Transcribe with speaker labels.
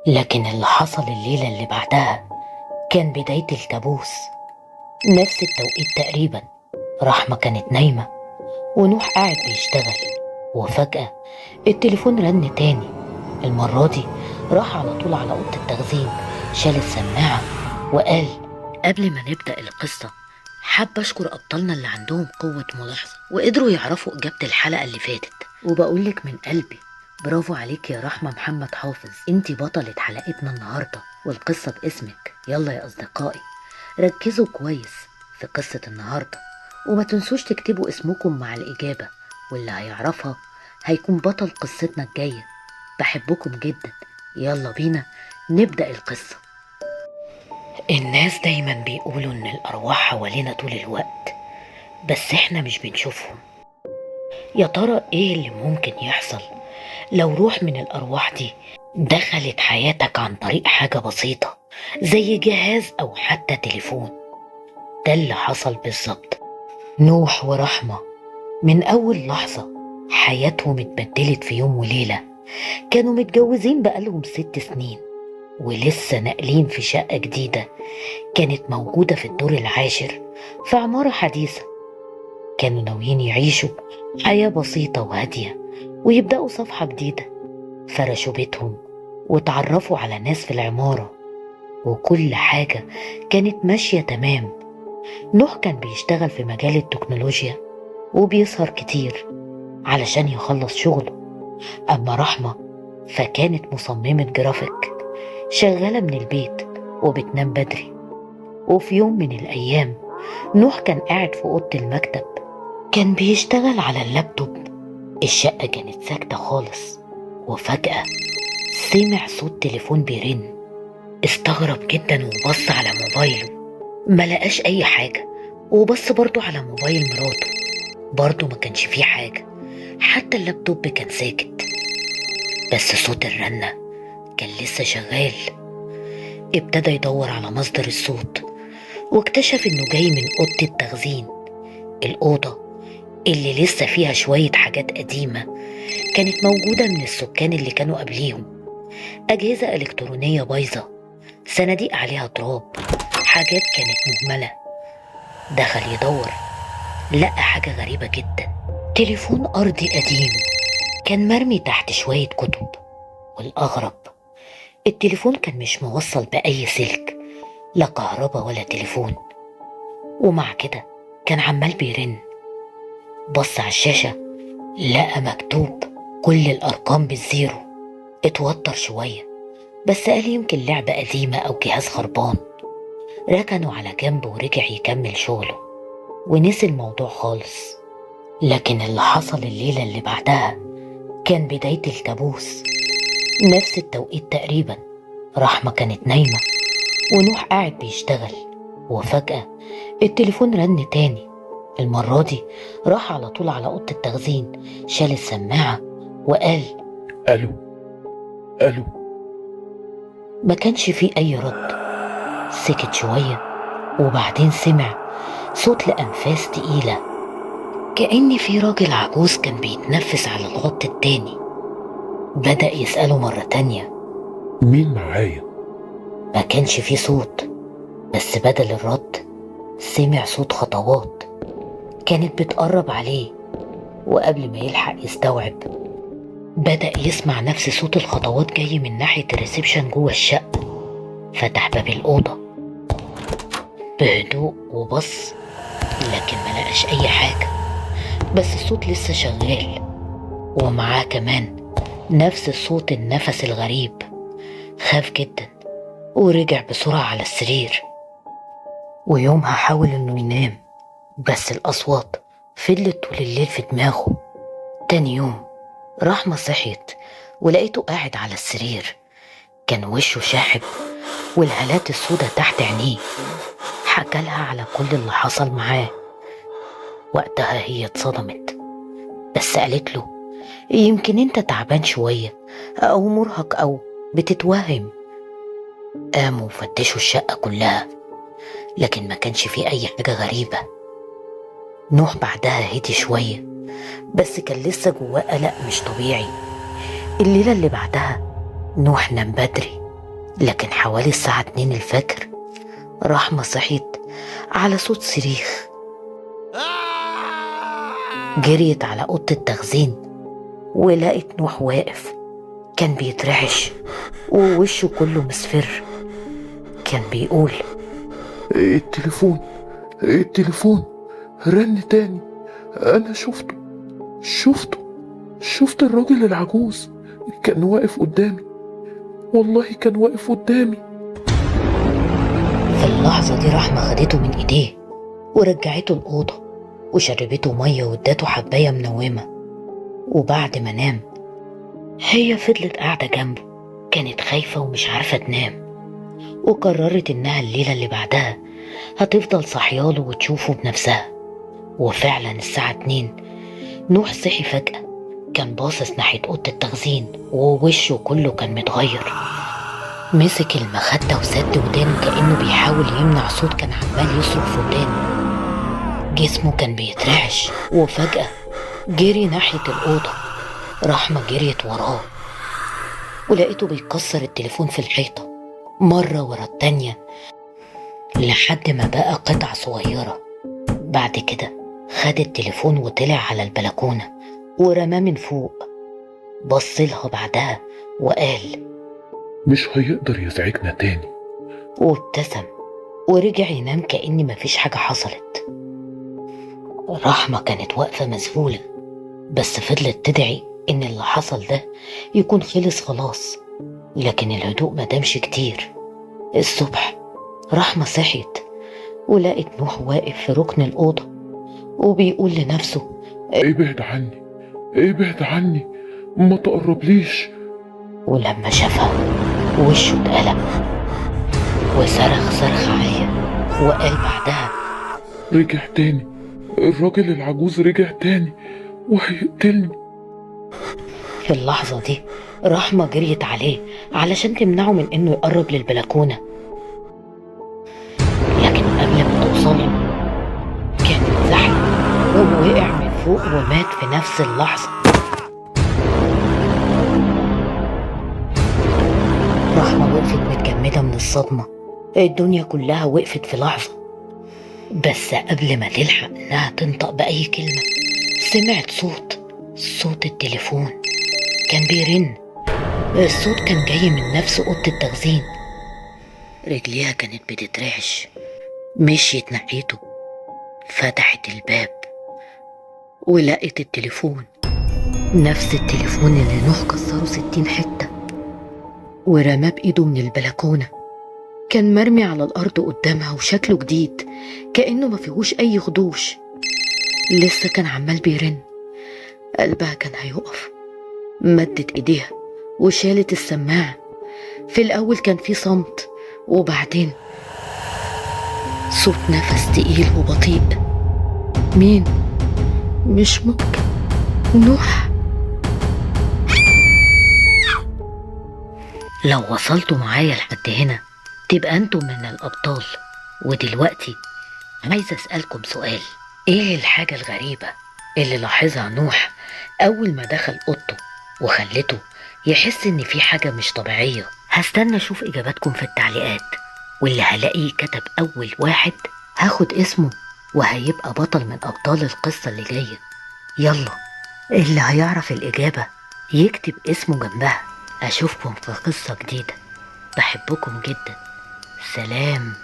Speaker 1: لكن اللي حصل الليلة اللي بعدها كان بداية الكابوس. نفس التوقيت تقريبا، رحمة كانت نايمة ونوح قاعد بيشتغل، وفجأة التليفون رن تاني. المرة دي راح على طول على أوضة التخزين، شال السماعة وقال: قبل ما نبدأ القصة حابة أشكر أبطالنا اللي عندهم قوة ملاحظة وقدروا يعرفوا إجابة الحلقة اللي فاتت، وبقولك من قلبي برافو عليك يا رحمة محمد حافظ، انتي بطلة حلقتنا النهاردة والقصة باسمك. يلا يا أصدقائي ركزوا كويس في قصة النهاردة، وما تنسوش تكتبوا اسمكم مع الإجابة، واللي هيعرفها هيكون بطل قصتنا الجاية. بحبكم جدا، يلا بينا نبدأ القصة. الناس دايما بيقولوا إن الأرواح حوالينا طول الوقت، بس إحنا مش بنشوفهم. يا ترى إيه اللي ممكن يحصل لو روح من الأرواح دي دخلت حياتك عن طريق حاجة بسيطة زي جهاز أو حتى تليفون؟ ده اللي حصل بالظبط. نوح ورحمة من أول لحظة حياتهم اتبدلت في يوم وليلة. كانوا متجوزين بقالهم 6 سنين ولسه ناقلين في شقة جديدة كانت موجودة في الدور 10 في عمارة حديثة. كانوا ناويين يعيشوا حياة بسيطة وهادية ويبدأوا صفحة جديدة. فرشوا بيتهم وتعرفوا على ناس في العمارة، وكل حاجة كانت ماشية تمام. نوح كان بيشتغل في مجال التكنولوجيا وبيسهر كتير علشان يخلص شغله. أما رحمة فكانت مصممة جرافيك شغالة من البيت وبتنام بدري. وفي يوم من الأيام نوح كان قاعد في أوضة المكتب، كان بيشتغل على اللابتوب. الشقة كانت ساكتة خالص، وفجأة سمع صوت تليفون بيرن. استغرب جدا وبص على موبايله، ما لقاش أي حاجة، وبص برضو على موبايل مراته، برضو ما كانش فيه حاجة، حتى اللابتوب كان ساكت، بس صوت الرنة كان لسه شغال. ابتدى يدور على مصدر الصوت واكتشف انه جاي من أوضة التخزين، الأوضة اللي لسه فيها شوية حاجات قديمة كانت موجودة من السكان اللي كانوا قبليهم، أجهزة إلكترونية بايظة، صناديق عليها تراب، حاجات كانت مهملة. دخل يدور لقى حاجة غريبة جدا، تليفون أرضي قديم كان مرمي تحت شوية كتب. والأغرب التليفون كان مش موصل بأي سلك، لا كهرباء ولا تليفون، ومع كده كان عمال بيرن. بص على الشاشة لقى مكتوب كل الأرقام بالزيرو. اتوتر شوية بس قال يمكن لعبة قديمة أو جهاز خربان. ركنه على جنب ورجع يكمل شغله ونسي الموضوع خالص. لكن اللي حصل الليلة اللي بعدها كان بداية الكابوس. نفس التوقيت تقريبا، رحمة كانت نايمة ونوح قاعد بيشتغل، وفجأة التليفون رن تاني. المرة دي راح على طول على أوضة التخزين، شال السماعة وقال:
Speaker 2: ألو ألو.
Speaker 1: ما كانش فيه أي رد. سكت شوية وبعدين سمع صوت لأنفاس تقيلة، كأن في راجل عجوز كان بيتنفس على الخط التاني. بدأ يسأله مرة تانية:
Speaker 2: مين معايا؟
Speaker 1: ما كانش فيه صوت، بس بدل الرد سمع صوت خطوات كانت بتقرب عليه. وقبل ما يلحق يستوعب بدأ يسمع نفس صوت الخطوات جاي من ناحية الريسبشن جوه الشقة. فتح باب الأوضة بهدوء وبص، لكن ما لقاش أي حاجة، بس الصوت لسه شغال، ومعاه كمان نفس صوت النفس الغريب. خاف جدا ورجع بسرعة على السرير. ويومها حاول انه ينام، بس الأصوات فضلت طول الليل في دماغه. تاني يوم رحمة صحيت ولقيته قاعد على السرير، كان وشه شاحب والهالات السودة تحت عينيه. حكالها على كل اللي حصل معاه. وقتها هي اتصدمت، بس قالت له: يمكن انت تعبان شوية أو مرهق أو بتتوهم. قاموا وفتشوا الشقة كلها، لكن ما كانش فيه أي حاجة غريبة. نوح بعدها هدي شوية، بس كان لسه جواه قلق مش طبيعي. الليلة اللي بعدها نوح نام بدري. لكن حوالي الساعة 2 الفجر رحمة صحيت على صوت صريخ. جريت على أوضة التخزين ولقت نوح واقف، كان بيترعش ووشه كله مصفر. كان بيقول
Speaker 2: التليفون، التليفون رن تاني. أنا شفته شفته شفت الراجل العجوز، كان واقف قدامي، والله كان واقف قدامي.
Speaker 1: في اللحظة دي رحمة خدته من إيديه ورجعته الأوضة وشربته مية وادته حباية منومة. وبعد ما نام هي فضلت قاعدة جنبه، كانت خايفة ومش عارفة تنام، وقررت إنها الليلة اللي بعدها هتفضل صحياله وتشوفه بنفسها. وفعلا الساعة 2 نوح صحي فجأة، كان باصص ناحية أوضة التخزين ووشه كله كان متغير. مسك المخدة وسد ودانه كأنه بيحاول يمنع صوت كان عمال يصرخ في ودانه. جسمه كان بيترعش، وفجأة جري ناحية الأوضة. رحمة جريت وراه ولقيته بيكسر التليفون في الحيطة مرة ورا التانية لحد ما بقى قطع صغيرة. بعد كده خد التليفون وطلع على البلكونة ورماه من فوق. بصلها بعدها وقال
Speaker 2: مش هيقدر يزعجنا تاني،
Speaker 1: وابتسم ورجع ينام كأن مفيش حاجة حصلت. رحمة كانت واقفة مذهولة، بس فضلت تدعي إن اللي حصل ده يكون خلص خلاص. لكن الهدوء ما دامش كتير. الصبح رحمة صحيت ولقت نوح واقف في ركن الأوضة وبيقول لنفسه
Speaker 2: ابعد عني، ابعد عني، ما تقربليش.
Speaker 1: ولما شافها وشه اتقلب وصرخ صرخة عالية وقال بعدها
Speaker 2: رجع تاني، الراجل العجوز رجع تاني وهيقتلني.
Speaker 1: في اللحظة دي رحمة جريت عليه علشان تمنعه من انه يقرب للبلكونة، لكن قبل ما توصله كانت زحلق ووقع من فوق ومات في نفس اللحظة. رحمة وقفت متجمدة من الصدمة، الدنيا كلها وقفت في لحظة. بس قبل ما تلحق انها تنطق بأي كلمة سمعت صوت التليفون كان بيرن. الصوت كان جاي من نفس أوضة التخزين. رجليها كانت بتترعش، مشيت ناحيته، فتحت الباب ولقت التليفون، نفس التليفون اللي نوح كسره 60 حتة ورماه بإيده من البلكونة. كان مرمي على الأرض قدامها وشكله جديد كأنه ما فيهوش أي خدوش. لسه كان عمال بيرن، قلبها كان هيقف. مدت إيديها وشالت السماعة. في الأول كان في صمت، وبعدين صوت نفس تقيل وبطيء. مين؟ مش ممكن، نوح. لو وصلتوا معايا لحد هنا تبقى انتم من الأبطال. ودلوقتي عايزة أسألكم سؤال: ايه الحاجة الغريبة اللي لاحظها نوح أول ما دخل أوضته وخلته يحس إن في حاجة مش طبيعية؟ هستنى أشوف إجاباتكم في التعليقات، واللي هلاقيه كتب أول واحد هاخد اسمه وهيبقى بطل من أبطال القصة اللي جاية. يلا اللي هيعرف الإجابة يكتب اسمه جنبها. أشوفكم في قصة جديدة. بحبكم جدا. سلام.